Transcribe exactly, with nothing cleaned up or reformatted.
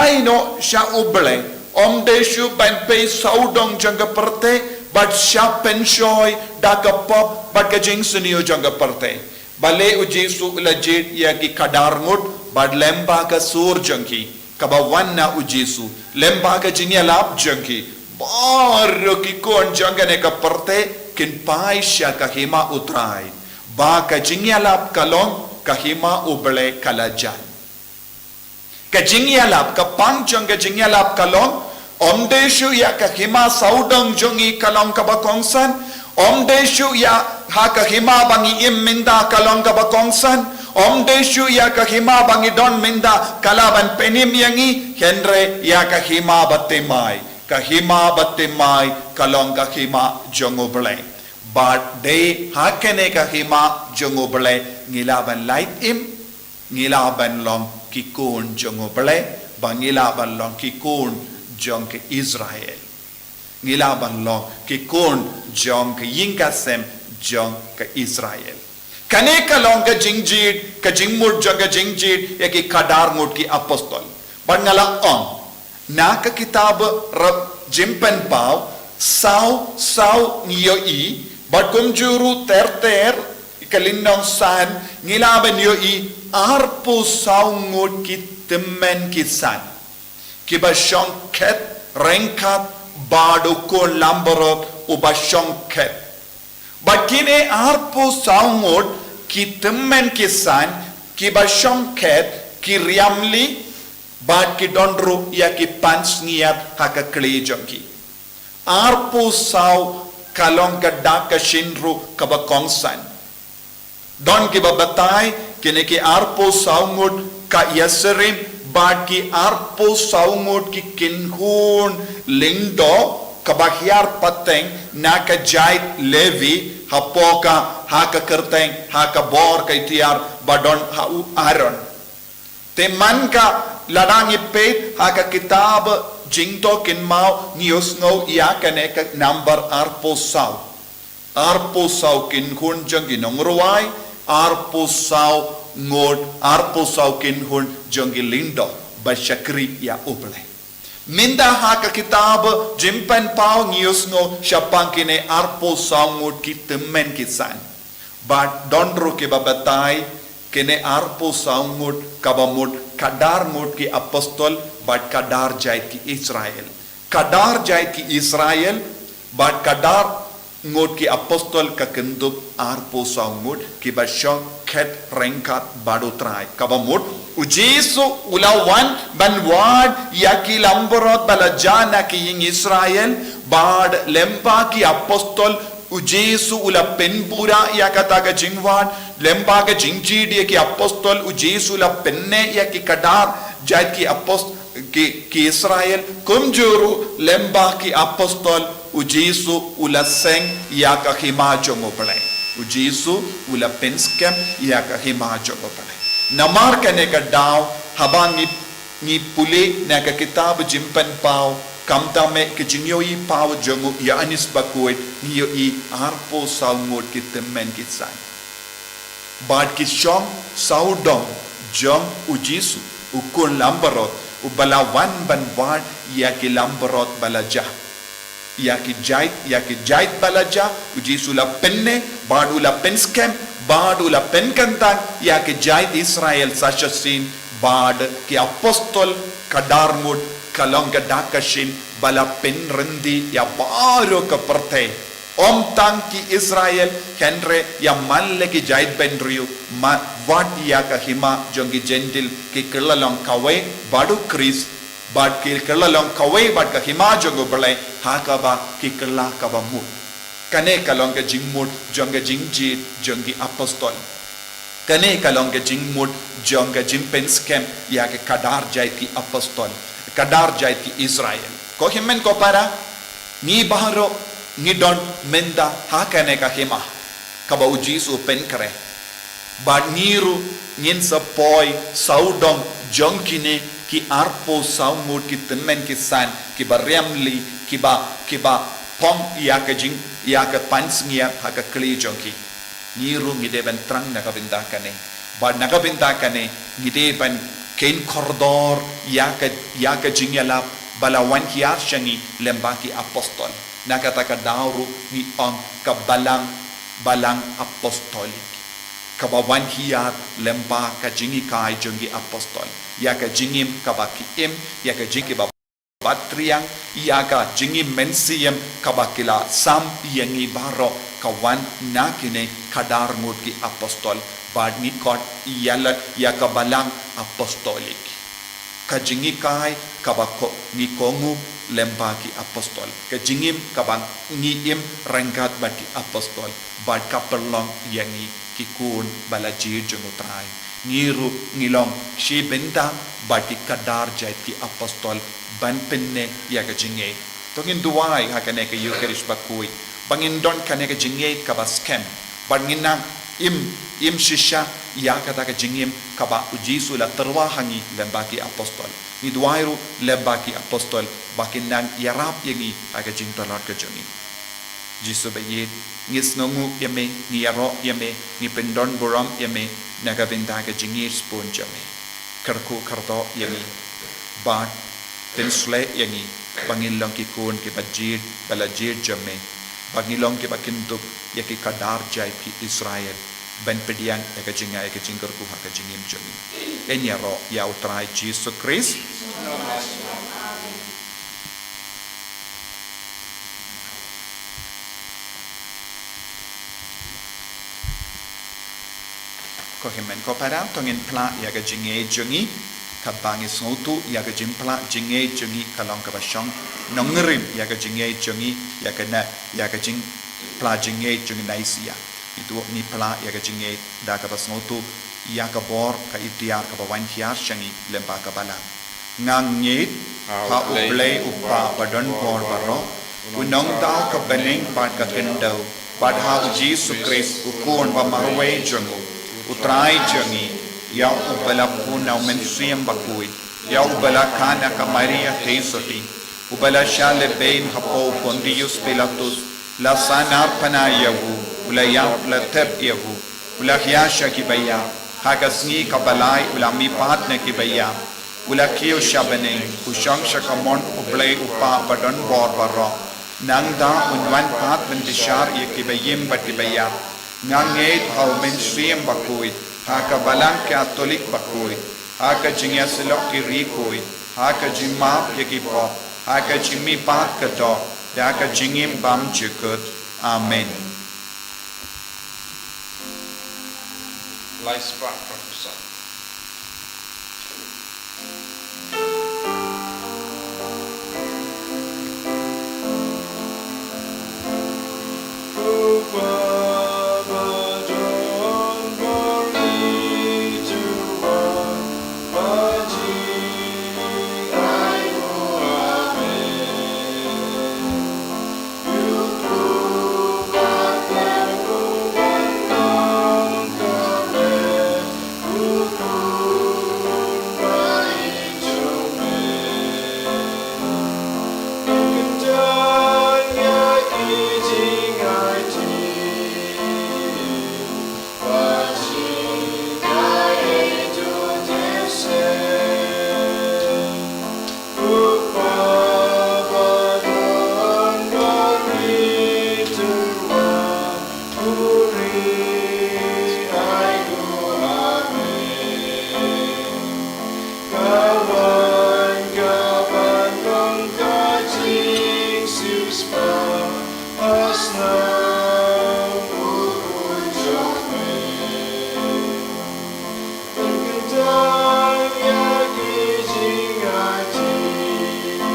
Ai no sha U Blei, ym dei shuh ban pei sawdong jong ka pyrthei, bad sha pynshoi da ka pop bad ka jingsniew jong ka pyrthei. Balei U Jisu u la jied ïa ki khadar ngut, bad lyngba ka sur jong ki, kaba wan na U Jisu, lyngba ka jingïalap jong ki, baroh ki khun jong kane ka pyrthei kin phai sha ka hima U Trai. Ba ka jingïalap ka long, ka hima U Blei ka la jan. Ka jingïalap, ka pang jong ka jingïalap ka long, ym dei shuh ïa ka hima sawdong jong ngi ka long kaba kongsan, ym dei shuh ïa ha ka hima ba ngi im mynta ka long kaba kongsan, ym dei shuh ïa ka hima ba ngi don mynta ka lah ban pynim ïa ngi, hynrei ïa ka hima bathymmai. Ka hima bathymmai ka long ka hima jong U Blei. Bad dei ha kane ka hima jong U Blei ngi lah ban lait im, ngi lah ban long ki khun jong U Blei, ba ngi lah ban long ki khun jong ka Israel. Ngi lah ban long ki khun jong ka ïing ka sem jong ka Israel. Kane ka long ka jingjied, ka jingmut jong ka jingjied ïa ki khadar ngut ki apostol. Bad nga la ong, na ka kitab Jingpynpaw, saw, saw ngi ïohi, bad kumjuh ruh ter ter, ka lynnong san, ngi lah ban ïohi, arphew saw ngut ki tymmen ki san. Kiba shongkhet ryngkat bad u khun langbrot uba shongkhet. Bad kine arphew saw ngut ki tymmen ki san, kiba shongkhet, ki riamli, bad ki don ruh ïa ki pansngiat ha ka kli jong ki. Arphew saw ka long ka dak ka shin ruh kaba kongsan. Don kiba batai, kine ki arphew saw ngut ka ïasyriem, bad ki arphew saw ngut ki kynhun lyngdoh, kaba hiar pateng na ka jait Levi, hapoh ka, ha ka kyrteng, ha ka bor ka itiar, ba don ha u Aaron. Te man ka lada ngi peit ha ka kitab Jingthoh Kynmaw ngi ïohsngew ïa kane ka number arphew saw. Arphew saw kynhun jong ki nongrwai, arphew saw ngut, arphew saw kynhun jong ki lyngdoh, ba shakri ïa U Blei. Mynta ha ka kitab Jingpynpaw ngi ïohsngew shaphang kine arphew saw ngut ki tymmen ki san. Bad don ruh kiba batai, kine arphew saw ngut kaba mut khadar ngut ki apostol, bad khadar jait ki Israel. Khadar jait ki Israel, bad khadar ngut ki apostol ka kyndup arphew saw ngut kiba shongkhet ryngkat bad U Trai. Kaba mut, U Jisu u la wan ban wad ïa ki langbrot ba la jah na ki ïing Israel, bad lyngba ki apostol, U Jisu u la pynbura ïa kata ka jingwad, lyngba ka jingjied ïa ki apostol, U Jisu u la pynneh ïa ki khadar jait ki apost-, ki, ki Israel, kumjuh ruh lyngba ki apostol, U Jisu u la seng ïa ka hima jong U Blei. U Jisu u la pynskhem ïa ka hima jong U Blei. Namar kane ka daw, haba ngi, ngi pule na ka kitab Jingpynpaw, khamtam eh ka jingïohi paw jong u Ïoannis Bakhuid, ngi ïohi arphew saw ngut ki tymmen ki san. Bad ki shong sawdong jong U Jisu, u khun langbrot, uba la wan ban wad ïa ki langbrot ba la jah. Ïa ki jait, ïa ki jait ba la jah, U Jisu u la pynneh, bad u la pynskhem, bad u la pynkyntang ïa ki jait Israel sa shisien, bad ki apostol khadar ngut, ka long ka dak ka shin ba la pynryndi ïa baroh ka pyrthei. Ym tang ki Israel, hynrei ïa man la ki jaitbynriew, ma-, wat ïa ka hima jong ki Jentil, ki kylla long kawei bad U Khrist, bad ki kylla long kawei bad ka hima jong U Blei, ha kaba ki kylla kaba mut. Kane ka long ka jingmut jong ka jingjied jong ki apostol. Kane ka long ka jingmut jong ka jingpynskhem ïa ka khadar jait ki apostol, khadar jait ki Israel. Ko hynmen ko para, ngi baroh ngi don mynta ha kane ka hima kaba U Jisu u pynkhreh. Bad ngi ruh ngin sa poi sawdong jong kine ki arphew saw ngut ki tymmen ki san, kiba riamli, kiba, kiba phong ïa ka jing, ïa ka pansngiat ha ka kli jong ki. Ngi ruh ngi dei ban thrang na ka bynta kane. Bad na ka bynta kane ngi dei ban Kein kordor ïa ka, ïa ka jingïalap ba la wan hiar sha ngi lem bad ki apostol. Na kata ka daw ruh ngi ong ka balang, balang apostolik, kaba wan hiar lem bad ka jinghikai jong ki apostol. Ïa ka jingim kaba ki im, ïa ka jingim kiba batriang, ïa ka jingim mynsiem kaba ki la sam ïa ngi baroh ka wan na kine ka dar ngut ki apostol. Bad ngi khot ïa lade ïa ka balang apostolik. Ka jinghikai kaba ko-, ngi kohnguh lem bad ki apostol. Ka jingim kaba ngi im ryngkat bad ki apostol. Bad ka pynlong ïa ngi ki khun ba la jied jong U Trai. Ngi ruh ngi long shi bynta bad ki khadar jait ki apostol ban pynneh ïa ka jingngeit. To ngin duwai ha kane ka Eucharist bakhuid ba ngin don kane ka jingngeit kaba skhem, bad ngin nang im, im shisha ïa kata ka jingim kaba U Jisu u la tyrwa ha ngi lem bad ki apostol. Ngi duwai ruh lem bad ki apostol ba kin nang ïarap ïa ngi ha ka jingtlot ka jong ngi. Jisu ba ïeit, ngi sngewnguh ïa me, ngi ïaroh ïa me, ngi pyndonburom ïa me na ka bynta ka jingngeit shibun jong me. Kyrkhu kyrdoh ïa ngi bad pynshlei ïa ngi ba ngin long ki khun kiba jied, ba la jied jong me, ba ngin long kiba kynthup ïa ki khadar jait ki Israel ban pdiang ïa ka jingai, ïa ka jingkyrkhu ha ka jingim jong ngi. Ngin ïaroh ïa U Trai Jisu Khrist. Ko hynmen ko para, to ngin phla ïa ka jingngeit jong ngi. Katba ngi sngewthuh ïa ka jingphla jingngeit jong ngi ka long kaba shong nongrim ïa ka jingngeit jong ngi, ïa ka na, ïa ka jingphla jingngeit jong ngi Nicaea. Ngi duh ngi phla ïa ka jingngeit da kaba sngewthuh ïa ka bor ka iktiar kaba wan hiar sha ngi lem bad ka balang. Nga ngeit ha U Blei U Kpa ba don bor baroh, U Nongdaw ka bneng bad ka khyndew, bad ha U Jisu Khrist U Khun ba marwei jong U, U Trai jong ngi, ïa uba la pun na U Mynsiem Bakhuid, ïa uba la kha na ka Maria Theisotti, uba la shah lehbeiñ hapoh u Pontius Pilatus, la sahnarphna ïa u, u la ïap, la thep ïa u, u la hia sha kiba ïap, ha ka sngi kaba lai u la mihpat na kiba ïap, u la kiew sha bneng, u shong sha kamon U Blei U Kpa ba don bor baroh. Nangta un wan pat ban bishar ïa kiba im bad kiba ïap. Nga ngeit ha U Mynsiem Bakhuid, ha ka Balang Katholik bakhuid, ha ka jingïasyllok ki riewkhuid, ha ka jingmap ïa ki pop, ha ka jingmihpat ka doh, da ka jingim bymjukut. Amen. Lai spah.